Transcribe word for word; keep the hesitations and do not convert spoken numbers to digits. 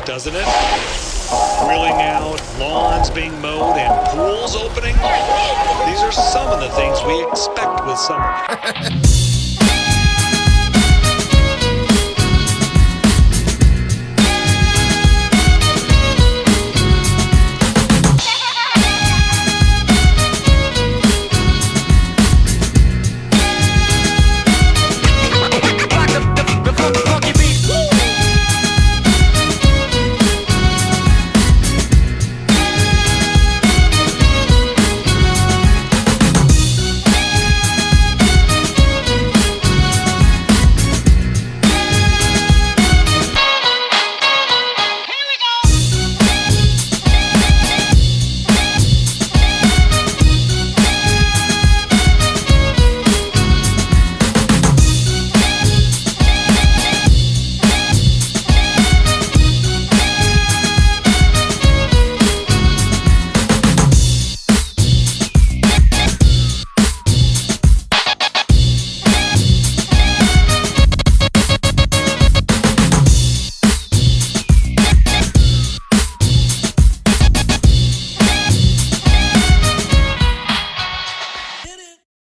doesn't it? Grilling out, lawns being mowed, and pools opening. These are some of the things we expect with summer.